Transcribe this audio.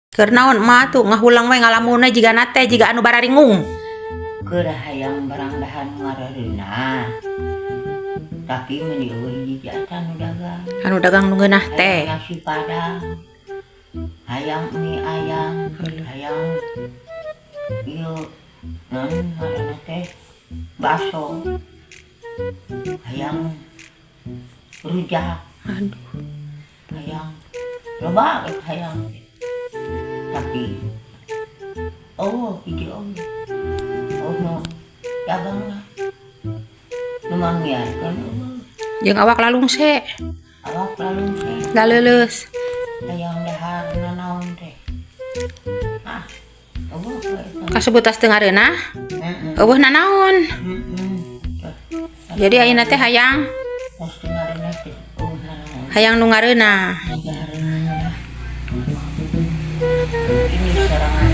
Keur naon emak tuh ngahulang we ngalamun we jigana teh jiga anu bararingung. Keur hayang barang dahar ngareunah. Tapi meuni euweuh hiji anu dagang. Anu dagang nu ngeunah teh. Hayang nasi padang. Hayang mie ayam, hayang ieu naon ngaranna teh, bakso. Hayang rujak. Aduh. Hayang loba we hayang. Tapi oh hiji oge. Oh nu dagangna. Nu mangiarkeun euweuh. Jeung awak lalungse. Awak lalungse. Laleuleus. Hayang dahar nanaon teh. Ah, euweuh we eta. Kasebut tas teu ngareunah. Heeh. Euweuh nanaon. Heeh. Jadi ayeuna teh hayang Tos teu ngareunah teh euweuh nanaon. Hayang nu ngareunah. Ngareunah. Ini sorangan.